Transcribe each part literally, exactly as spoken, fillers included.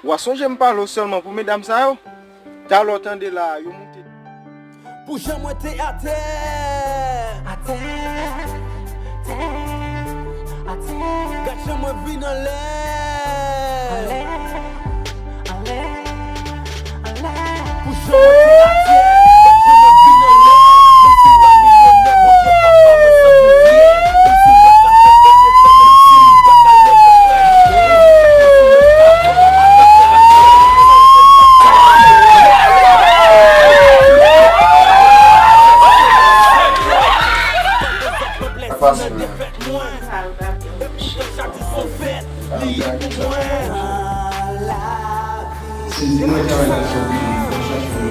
W a sonje m pale w sèlman pou medam sa yo? Talè w tande la a, yo moute. Pou jan mwen te atè. Atè, atè, atè. Gad jan mwen vin anlè. Anlè, anlè, anlè. Pou jan mwen te atè. Gad jan mwen vin anlè. Menm si m pa milyonè, Bondye papa mwen san koutye. Menm si m pa ka fè erè, menm si m pa ka leve. Se di mwen travay la sou mwen, mwen chache yon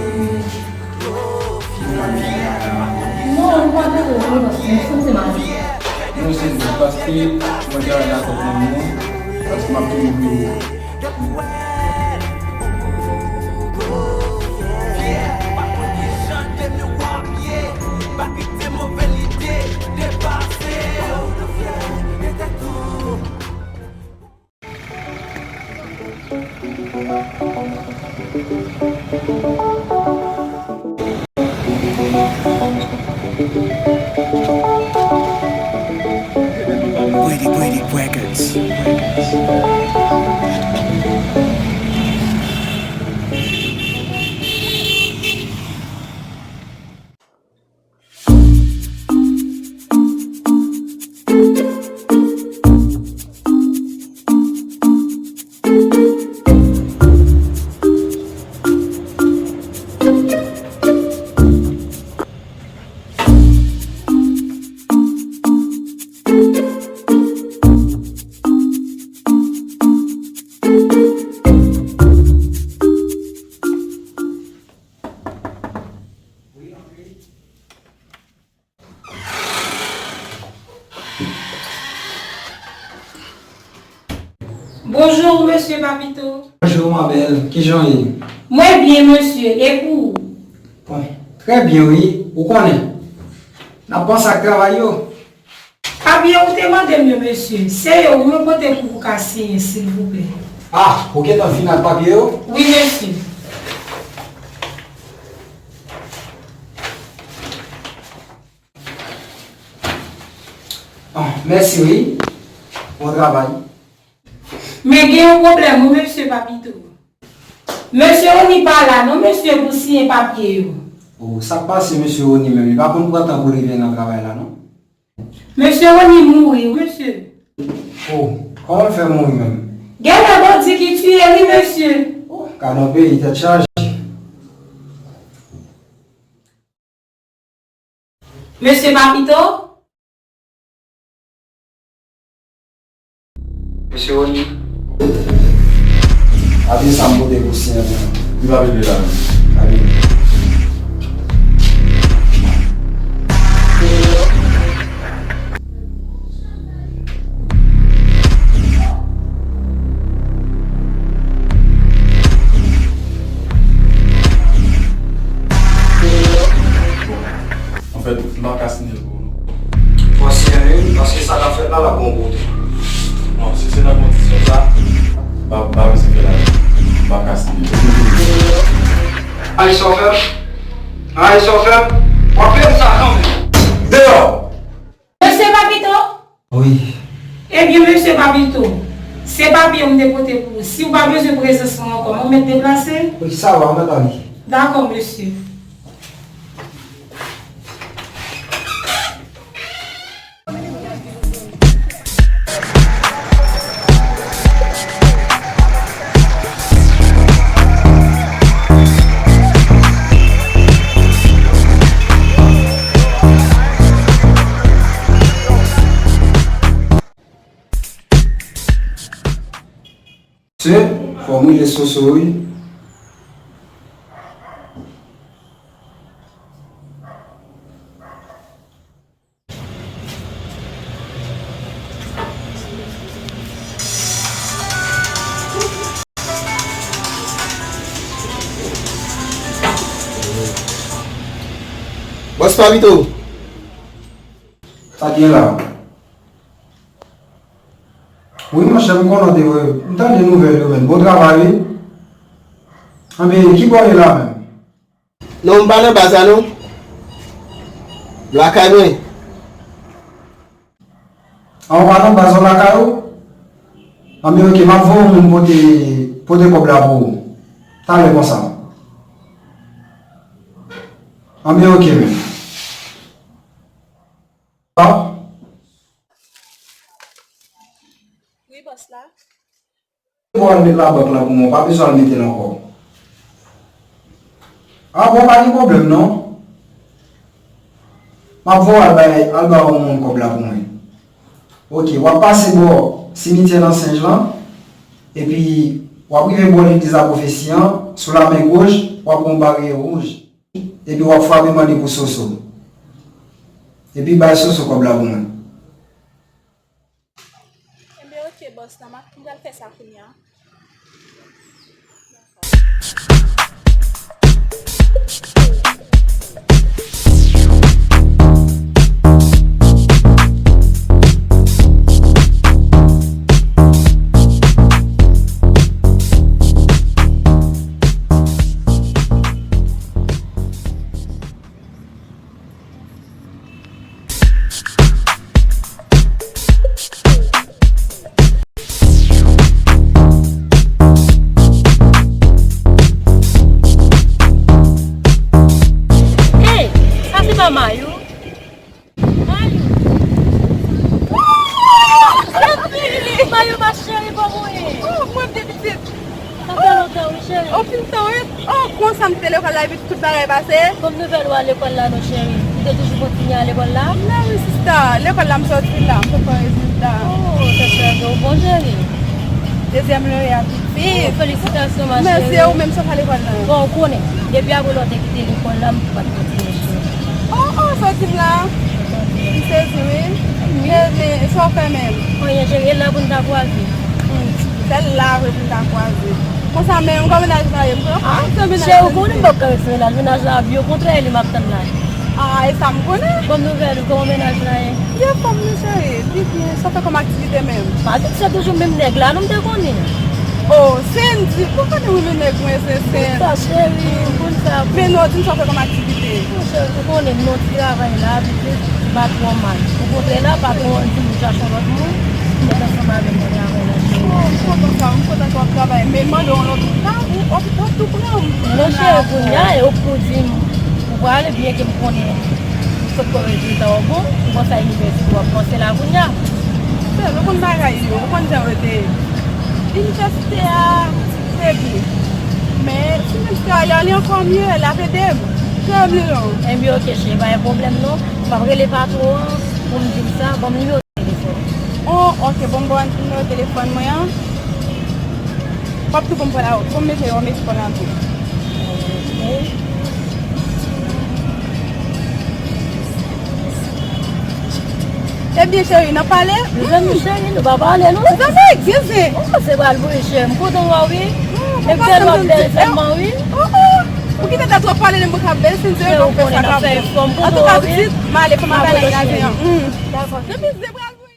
lòt moun. Mwen pa gen yon lòt moun, se ti mari. Non, se di paske mwen travay la sou mwen, paske m ap tounen biwo. Brady, Brady Records. Bonjou, mesye Papito. Bonjou, ma belle. Kijan w ye? Mwen byen, mesye. E pou ou? Bon, trè byen, wi. Ou konnen, n ap panse ak travay yo. Papye ou te mande m yo, mesye, se yo wi mwen pote pou ou ka siyen, silvouplè. Ah, ou gentan fin ak papye yo? Wi, mesye. Ah, mèsi wi. Bon travay. Men gen yon pwoblèm wi, mesye Papito. Mesye Rony pa la non, mesye, pou siyen papye yo. Oh, sa k pase mesye Rony menm? Li pa konn pran tan pou l rive nan travay la non. Mesye Rony mouri wi, mesye. Oh, kòman l fè mouri menm? Gen lè bandi ki tiye li, mesye. Oh, gad yon peyi, tèt chaje. Mesye Papito? Mesye Rony. Papye sa m pote pou siyen pou ou. Li pa vle la menm. Papye. Anfèt, m pa ka siyen l pou ou non. Fò w siyen l wi, paske sa k ap fèt la, l ap bon pou ou tou. Non, si se nan kondisyon sa, m pa, m pa bezwen fè l avè w. M pa ka siyen l. Ay, sa w fè m? Ay, sa w fè m? W ap peye m sa kanmenm. Deyò! Mesye Papito? Wi. Ebyen, mesye Papito, se papye yo m te pote pou ou. Si w pa bezwen prezans mwen ankò, mwen mèt deplase? Wi, sa va, mèt ale. Dakò, mesye. Se, fò m rile soso wi. Bòs Papito. Sa k gen la? Wi, monchè, m konnen w te voye. M tande nouvèl yo, menn. Bon travay, wi. Anben, ki bò w ye la menm? Non, m pa nan baz la non. Lakay mwen. An, ou pa nan baz ou lakay ou? Anben, oke, m ap voye yon moun pote, pote kòb la pou ou. Talè konsa. Anben, oke, men. Wi, bòs la. Pou al met labank la pou mwen, w pa bezwen al mete l ankò. A bon, pa gen pwoblèm non. M ap voye al bay, al ba yon moun kòb la pou mwen. Oke, w ap pase bò simityè Lansenj lan, epi w ap rive bò legliz la pwofesi an, sou lamen goch, w ap wè yon baryè wouj. Epi w ap frape mande pou Soso. Epi bay Soso kòb la pou mwen. Enben, oke, bòs la, m ap, m pral fè sa kounye a. Hey, sa se pa Mayou? Mayou! Mayou, ma cheri, kòman w ye? Oh, mwen byen pitit. Sa fè lontan, wi, cheri. Anpil tan, wi. Oh, konsa m te lekòl la, epi tout bagay pase. Kòm nouvèl ou al lekòl la, non, cheri. Ou te toujou kontinye al lekòl la? Non, wi, sista. Lekòl la, m soti la. M sot pran rezilta. Oh, sa fè byen, ou bon, cheri. Dezyèm lori a pitit. Oh, felisitasyon, ma cheri. Mèsi, e ou menm, sa fè lekòl la? Bon, ou konnen, depi apre lè w te kite lekòl la, m pa t kontinye. Oh, oh, sa w di m la? M sezi, wi. Men, men, sa w fè menm? Anyen, cheri, e la pou n ta kwaze. Hmm, sèl la vre pou n ta kwaze. Konsa menm, kòman mennaj la ye? M kwè w pa fè mennaj la. Cheri, ou konnen m p ap ka rete san mennaj. Mennaj la ap vini, okontrè, e li m ap tann la. Ah, e sa m konnen. Kòm nouvèl ou, kòman mennaj la ye? Li anfòm, wi, cheri. Li byen. Sa w fè kòm aktivite menm? Pa di se toujou menm nèg la, non, m te konnen. Oh, Sendy, ou konnen wi, men nèg mwen se Sendy. Konn sa, cheri, konn sa. Men non, di m sa w fè kòm aktivite. Monchè, ou konnen m nan ti travay la, pitit, m pa twò mal. Okontrè la, patwon an di m chache yon lòt moun, m mèt ansanm avè l nan travay la, cheri. Oh, m kontan sa, m kontan ke w ap travay, men m mande w yon lòt moun. Ou, w ap, w ap tou pran m. Monchè, kounye a, e ou k pou di m, ou prale, byen ke m konnen ou sot pran rezilta w bon, ou panse a inivèsite w ap panse la kounye a. Sè, ou konn bagay yo, ou konn jan yo te ye. Inivèsite a, se byen. Men, si menm travay la, li ankò mye, l ap ede m. Kè m li non. Enben, oke, cheri, pa gen pwoblèm non. M ap rele patwon an pou m di l sa, ban m nimewo telefòn. Oh, oke, bon, m ba w nimewo telefòn mwen an. W ap tou ban m pran lawòt. Bon, m mete yo, mèsi pou la tou. Ebyen, cheri, n ap pale? Mezanmi, cheri, nou pa pale, non. Zanmi, egziste. Oh, se pral bouyi, cheri. M kontan wè w, wi. Oh, e m tèlman bèl sèlman, wi. Oh, oh. Ou kite tèt ou ap pale de mwen k ap bèl, si m te yo, ou konnen n ap fè efò. M kontan wè w, wi. Antouka, pitit, m ale, fò m al pale ak gason an. Dakò. Depi se pral bouyi.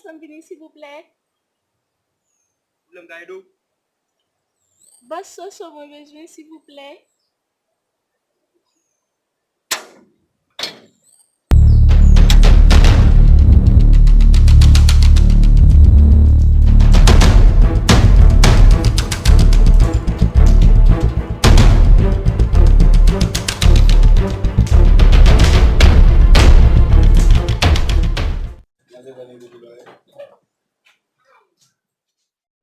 Fè m vini, silvouplè. Vle m ka ede w? Bòs, soso mwen bezwen, silvouplè.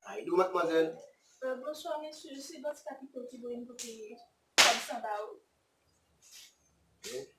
Ay, dou, madmwazèl. Euh, bonswa, mesye. Se bòs Papito ki voye m pote kòb san ba ou. Ok.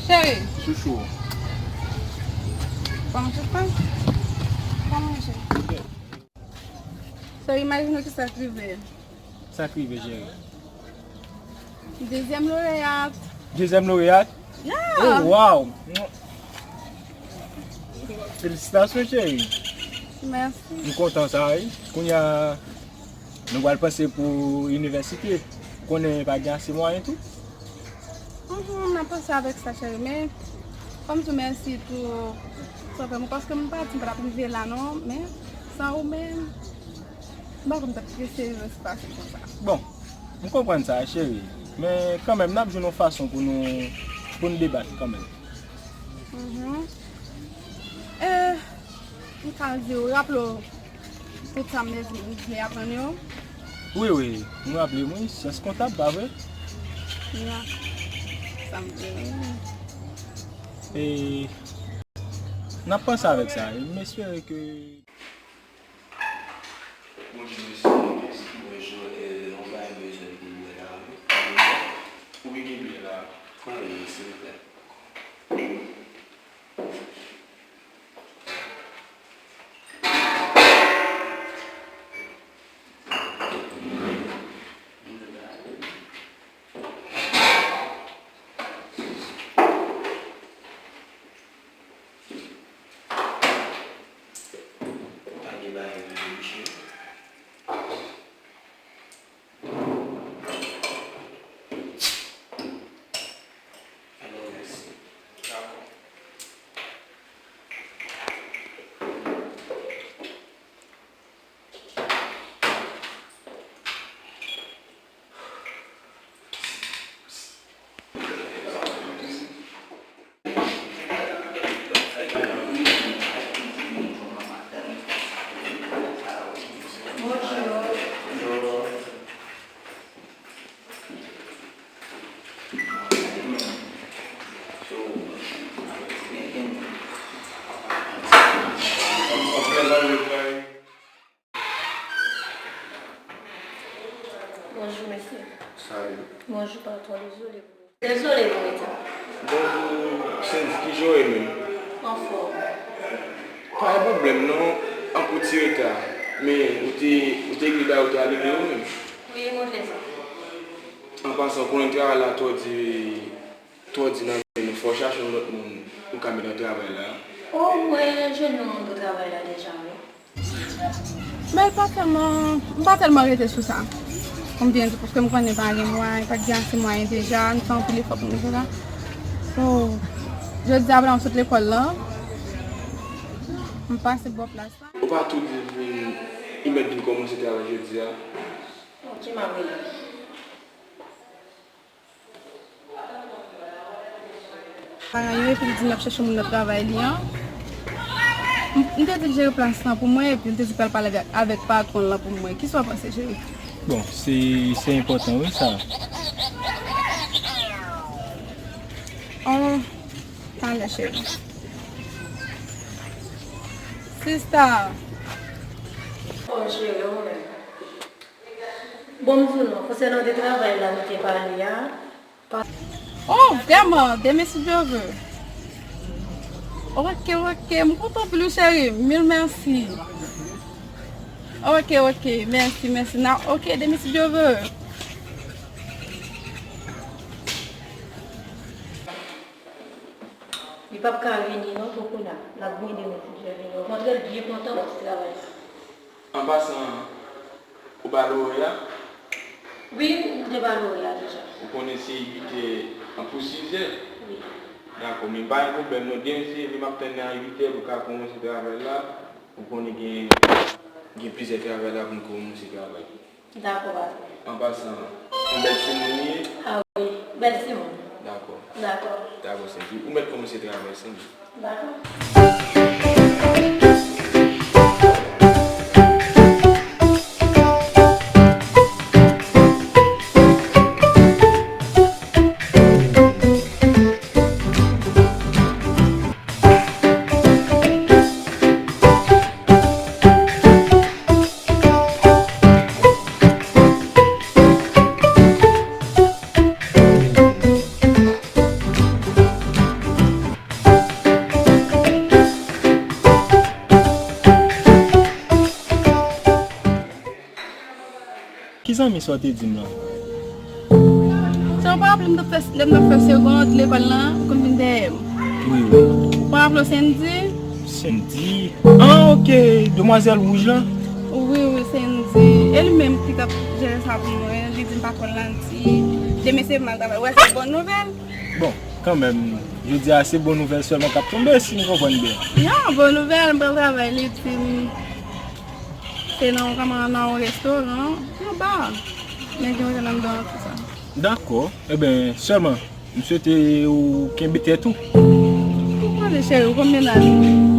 Cheri. Chouchou. Bon, chouchou. Bon, cheri. Cheri, imajine w kisa k rive. Sa k rive, cheri? Dezyèm loreyat. Dezyèm loreyat? Yeah! Oh, wow! Felisitasyon, cheri. Mèsi. M kontan sa, wi. Kounye a, nou pral panse pou inivèsite. Konnen pa gen ase mwayen tou. Mhm, m ap panse avèk sa, cheri, men fò m di w mèsi tou, sa w fè mwen, paske m pa di m pa t ap rive la, non, men san ou menm, m pa konn m t ap trese, res pase konsa. Bon, m konprann sa, cheri, men kanmenm, n ap jwenn yon fason pou nou, pou n debat kanmenm. Mhm. Eh, m ka di w, raple w, tout sa m te di, m vle aprann yo. Wi, wi, m raple m, wi, syans kontab, pa vre? Ya. Sa m vle, wi. E, n ap panse avèk sa, e m espere ke... Bonjou, mesye. Bonjou, e, yon bagay m bezwen pou mwen la, wi. Ou gen byen la? Wi, silvouplè. Pa gen bagay nan bouch mwen. Alò, mèsi. Dakò. Bonjou, mesye. Salut. Bonjou, patwon. Dezole pou... Dezole pou reta. Bonjou, Sendy, kijan w ye menm? Anfòm. Pa gen pwoblèm non, anpil ti reta. Men, ou te, ou te regle bagay, ou te al regle yo menm? Wi, mwen fè sa. An pasan, konnen travay la twò di, twò di nan men nou, fò w chache yon lòt moun ou ka met nan travay la. O, mwen jwenn yon moun pou travay la deja, wi. Men l pa tèlman, m pa tèlman rete sou sa. Pou m byen di, paske m konnen pa gen mwayen, pa t gen ase mwayen deja, nou fè anpil efò pou nou fè la. So, jodi a, pandan m sot lekòl la, m pase bò plas la. Ou pa tou di vin, li mèt vin kòmanse travay jodi a? Ok, m ap rele. Paran yo, epi l di m ap chèche moun nan travay li an. M, m te di l jere plas lan pou mwen, epi m te di l pral pale avèk, avèk patwon lan pou mwen. Kisa w panse, cheri? Bon, se, se enpòtan, wi, sa. Oh, talè, cheri. Sista. Oh, cheri, ou menm? Bon, m di w non, konsènan de travay la nou te pale a, pa... Oh, vrèman, demen si Dye vle. Ok, ok, m kontan anpil wi, cheri. Mil mèsi. Ok, ok, mèsi, mèsi. Na, ok, demen si Dye vle. Li p ap ka vini non, poko la. L ap vini demen si Dye vle. Okontrè, l byen kontan pou ti travay la. An pasan, ou ba l orè a? Wi, m te ba l orè a deja. Ou konnen se uit è an pou sis è? Wi. Dakò, men pa gen pwoblèm non. Demen si Dye vle, m ap tann nan uit è pou ka kòmanse travay la. Ou konnen gen, gen plizyè travay la pou n kòmanse travay. Dakò, patwon. An pasan, yon bèl timoun li ye? A wi, bèl timoun. Dakò. Dakò. Dakò, Sendy. Ou mèt kòmanse travay, Sendy. Dakò. Ki zanmi sa w te di m lan? Sa w pa raple m t ap fè, lè m t ap fè segond lekòl lan, ou konn vin dèyè m? Wi, wi. Ou pa raple w Sendy? Sendy? Ah, ok, demwazèl wouj lan? Wi, wi, Sendy. E li menm ki t ap jere sa pou mwen, li di m pa konn lanti. Demen se m al travay. Ou wè se bon nouvèl? Bon, kanmenm, jodi a se bon nouvèl sèlman k ap tonbe, si m konprann byen. Ya, bon nouvèl, m pral travay, li di m se nan yon, kòman, nan yon restoran, yon ba. Men gen yon jèn anndan, tout sa. Dakò. Eben, sèlman, m swete ou kenbe tèt ou. Ou konnen, cheri, ou konn mennaj mwen.